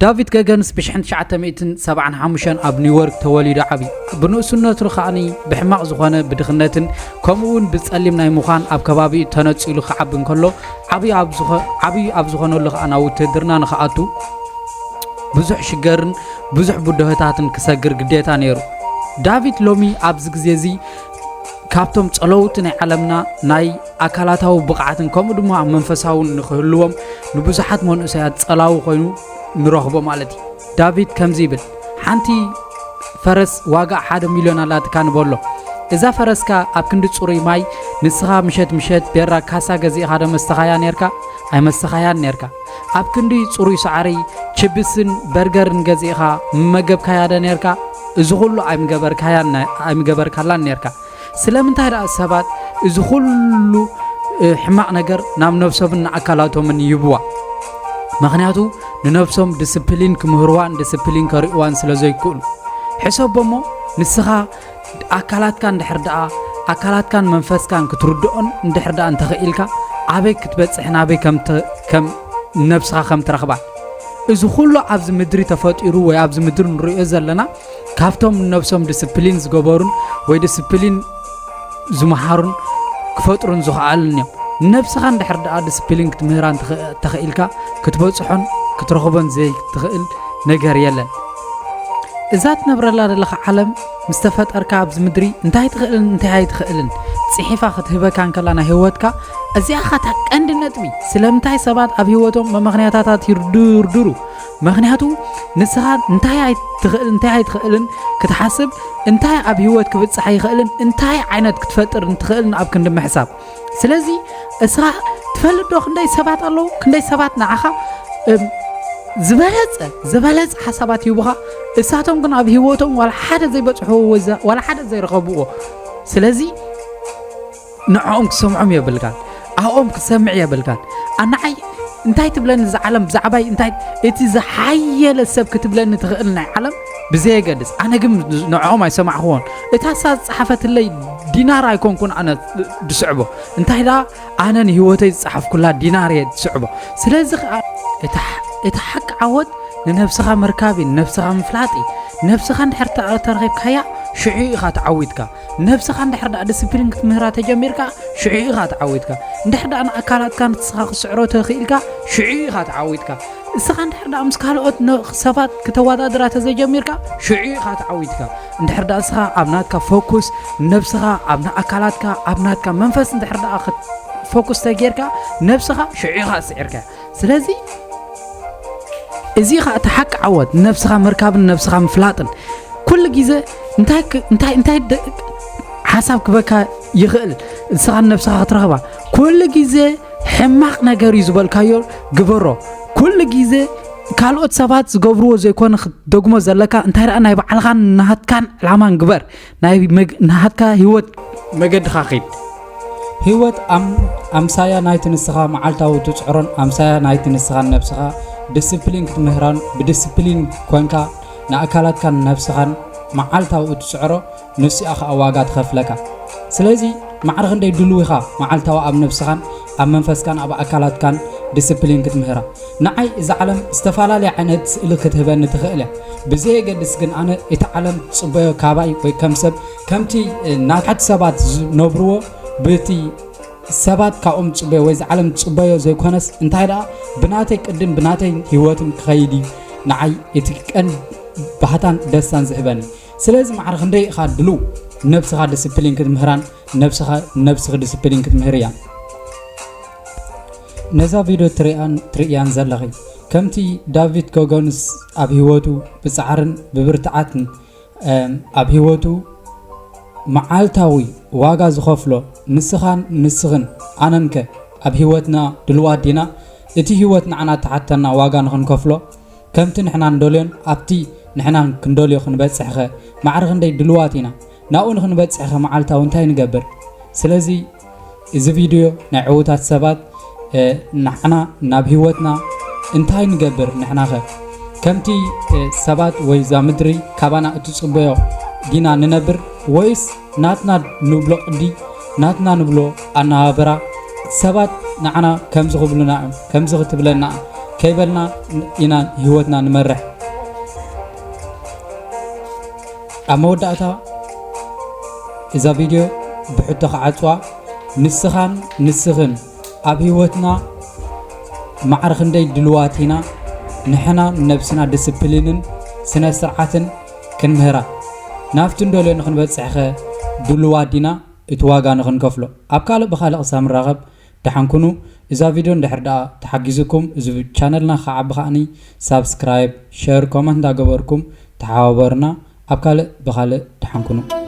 ዳቪድ ገገንስ ብሽሕን ትሽዓተ ሚእትን ሰብዓን ሓሙሽተን ኣብ ኒውዮርክ ተወሊዱ ዓብዩ። ብንእስነቱ ከኣኒ ብሕማቕ ዝኾነ ብድኽነትን ከምኡ እውን ብጸሊም ናይ ምዃን ኣብ ከባቢኡ ተነጺሉ ክዓቢ እንከሎ ዓብዩ ኣብ ዝኾ- ዓብዩ ኣብ ዝኾነሉ ከኣ ናብ ውትህድርና ንኽኣቱ ብዙሕ ሽገርን ብዙሕ ብድሆታትን ክሰግር ግዴታ ነይሩ። ዳቪድ ሎሚ ኣብዚ ግዜ እዚ ካብቶም ጸለውቲ ናይ ዓለምና ናይ ኣካላታዊ ብቕዓትን ከምኡ ድማ መንፈሳውን ንኽህልዎም ንብዙሓት መንእሰያት ጸላዊ ኮይኑ ንረኽቦ ማለት እዩ። ዳቪድ ከምዚ ይብል፣ ሓንቲ ፈረስ ዋጋ ሓደ ሚልዮን ኣላትካ ንበሎ። እዛ ፈረስካ ኣብ ክንዲ ጽሩይ ማይ ንስኻ ምሸት ምሸት ቤራ ካሳ ገዚእኻ ዶ መስተኻያ ኔርካ? ኣይመስተኻያን ኔርካ። ኣብ ክንዲ ጽሩይ ሳዕሪ ችብስን በርገርን ገዚእኻ ምመገብካያ ዶ ኔርካ? እዚ ኹሉ ኣይምገበርካያን ኣይምገበርካላን ኔርካ። ስለምንታይ ደኣ ሰባት እዚ ኹሉ እ፣ ሕማቕ ነገር ናብ ነብሶምን ንኣካላቶምን ይህብዋ? ምኽንያቱ ንነብሶም ዲስፕሊን ክምህርዋን ዲስፕሊን ከርእዋን ስለ ዘይክእሉ። ሕሰቦ እሞ ንስኻ ኣካላትካ እንድሕር ደኣ ኣካላትካን መንፈስካን ክትርድኦን እንድሕር ደኣ እንተኽኢልካ ኣበይ ክትበጽሕን ኣበይ ከም ተ- ከም ነብስኻ ከም ትረኽባን። እዚ ኩሉ ኣብዚ ምድሪ ተፈጢሩ ወይ ኣብዚ ምድሪ ንርእዮ ዘለና ካብቶም ንነብሶም ዲስፕሊን ዝገበሩን ወይ ዲስፕሊን ዝመሃሩን ክፈጥሩን ዝኸኣሉን እዮም። ነብስኻ እንድሕር ደኣ ዲስፕሊን ክትምህራን ትኽ- ተኽኢልካ ክትበጽሖን ክትረኽቦን ዘይትኽእል ነገር የለን። እዛ ትነብረላ ዘለኻ ዓለም ምስ ተፈጠርካ ኣብዚ ምድሪ እንታይ ትኽእልን እንታይ ኣይትኽእልን ጽሒፋ ክትህበካ እንከላ ናይ ህይወትካ እዚኣ ኻታ ቀንዲ ነጥቢ። ስለምንታይ ሰባት ኣብ ህይወቶም መመኽንያታታት ይርድርድሩ? ምኽንያቱ ንስኻ እንታይ ኣይትኽእል እንታይ ኣይትኽእልን ክትሓስብ እንታይ ኣብ ህይወት ክብጽሕ ኣይኽእልን እንታይ ዓይነት ክትፈጥር እንትኽእልን ኣብ ክንዲ ምሕሳብ። ስለዚ እስኻ ትፈልጥ ዶ ክንደይ ሰባት ኣለዉ ክንደይ ሰባት ንዓኻ እም፣ ዝበለጸ ዝበለጸ ሓሳባት ይቡኻ። እሳቶም ግን ኣብ ህይወቶም ዋላ ሓደ ዘይበጽሕዎ ወዛ- ዋላ ሓደ ዘይረኸብዎ። ስለዚ ንዕኦም ክሰምዖም የብልካን፣ ኣብኦም ክሰምዕ የብልካን። ኣንዓይ እንታይ ትብለኒ እዛ ዓለም ብዛዕባይ እንታይ እቲ ዝሓየለ ሰብ ክትብለኒ ትኽእል ናይ ዓለም ብዘየገድስ ኣነ ግን ንዕኦም ኣይሰማዕኽዎን። እታ እሳ ዝጸሓፈትለይ ዲናር ኣይኮንኩን ኣነ ዝስዕቦ እንታይ ደኣ ኣነ ንህይወተይ ዝጸሓፍኩላ ዲናር እየ ዝስዕቦ። ስለዚ ከዓ እቲ ሓ- እቲ ሓቂ ዓወት ንነብስኻ ምርካብ እዩ፣ ንነብስኻ ምፍላጥ እዩ። ነብስኻ እንድሕር ተ- ተረኺብካያ ሽዑ ኢኻ ተዓዊትካ። ነብስኻ እንድሕር ደኣ ዲስፕሊን ክትምህራ ተጀሚርካ ሽዑ ኢኻ ተዓዊትካ። እንድሕር ደኣ ንኣካላትካ ንስኻ ክትስዕሮ ተኽኢልካ ሽዑ ኢኻ ተዓዊትካ። እስኻ እንድሕር ደኣ ምስ ካልኦት ነ- ሰባት ክተወዳድራ ተዘጀሚርካ ሽዑ ኢኻ ተዓዊትካ። እንድሕር ደኣ እስኻ ኣብ ናትካ ፎኩስ ነብስኻ ኣብ ኣካላትካ ኣብ ናትካ መንፈስ እንድሕር ደኣ ክት- ፎኩስ ተጌርካ ነብስኻ ሽዑ ኢኻ ስዒርካ። ስለዚ እዚ ኸኣ እቲ ሓቂ ዓወት ነብስኻ ምርካብን ነብስኻ ምፍላጥን ኩሉ ግዜ እንታይ ክ- እንታይ እንታይ ደ- ሓሳብ ክበካ ይኽእል ንስኻ ነብስኻ ክትረኽባ ኩሉ ግዜ ሕማቕ ነገር እዩ ዝበልካዮ ግበሮ። ኩሉ ግዜ ካልኦት ሰባት ዝገብርዎ ዘይኮነ ክትደግሞ ዘለካ እንታይ ደኣ ናይ ባዕልኻን ናትካን ዕላማን ግበር። ናይ መግ- ናትካ ህይወት መገድኻ ኺድ። ህይወት ኣም- ኣምሳያ ናይቲ ንስኻ መዓልታዊ ትጽዕሮን ኣምሳያ ናይቲ ንስኻን ነብስኻ ዲስፕሊን ክትምህራን ብዲስፕሊን ኮንካ ንኣካላትካን ነብስኻን መዓልታዊ እትጽዕሮ ንስኣ ኸኣ ዋጋ ትኸፍለካ። ስለዚ ማዕረ ክንደይ ድልው ኢኻ መዓልታዊ ኣብ ነብስኻን ኣብ መንፈስካን ኣብ ኣካላትካን ዲስፕሊን ክትምህራ? ንዓይ እዛ ዓለም ዝተፈላለየ ዓይነት ስእሊ ክትህበኒ ትኽእል እያ። ብዘየገድስ ግን ኣነ እታ ዓለም ትጽበዮ ካባይ ወይ ከም ሰብ ከምቲ ናትሓት ሰባት ዝነብርዎ ብቲ ሰባት ካብኦም ትጽበዮ ወይ እዛ ዓለም ትጽበዮ ዘይኮነስ እንታይ ደኣ ብናተይ ቅድም ብናተይ ህይወትን ክኸይድ እዩ ንዓይ እቲ ቀን ባህታን ደስታን ዝህበኒ። ስለዚ ማዕረ ክንደይ ኢኻ ድልው ነብስኻ ዲስፕሊን ክትምህራን ነብስኻ ነብስኺ ዲስፕሊን ክትምህር እያ። ነዛ ቪድዮ ትሪኣን ትርእያን ዘለኺ ከምቲ ዳቪድ ጎጎንስ ኣብ ህይወቱ ብጻዕርን ብብርትዓትን እም፣ ኣብ ህይወቱ መዓልታዊ ዋጋ ዝኸፍሎ ንስኻን ንስኽን ኣነንከ ኣብ ህይወትና ድልዋት ዲና እቲ ህይወት ንዓና እተሓተና ዋጋ ንኽንከፍሎ ከምቲ ንሕና ንደልዮን ኣብቲ ንሕና ክንደልዮ ክንበጽሕኸ ማዕረ ክንደይ ድልዋት ኢና ናብኡ ንኽንበጽሕኸ መዓልታዊ እንታይ ንገብር? ስለዚ እዚ ቪድዮ ናይ ዕዉታት ሰባት ንዓና ናብ ህይወትና እንታይ ንገብር ንሕናኸ ከምቲ ሰባት ወይ እዛ ምድሪ ካባና እትፅበዮ ዲና ንነብር ወይስ ናትና ንብሎ ቅዲ ናትና ንብሎ ኣነባብራ ሰባት ንዓና ከምዚ ክብሉና እዮም ከምዚ ክትብለና ከይበልና ኢና ህይወትና ንመርሕ። ኣብ መወዳእታ እዛ ቪድዮ ብሕቶ ክዓጽዋ፣ ንስኻን ንስኽን ኣብ ህይወትና ማዕረ ክንደይ ድልዋት ኢና ንሕና ንነብስና ዲስፕሊንን ስነ ስርዓትን ክንምህራ? ናብቲ እንደልዮ ንክንበጽሕኸ ድልዋት ዲና እቲ ዋጋ ንክንከፍሎ? ኣብ ካልእ ብኻልእ ክሳብ ንራኸብ ደሓን ኩኑ። እዛ ቪድዮ እንድሕር ደኣ ተሓጊዝኩም፣ እዚ ቻነልና ክዓቢ ከዓኒ ሳብስክራይብ፣ ሸር፣ ኮመንት እንዳገበርኩም ተሓባበሩና። ኣብ ካልእ ብኻልእ ደሓን ኩኑ።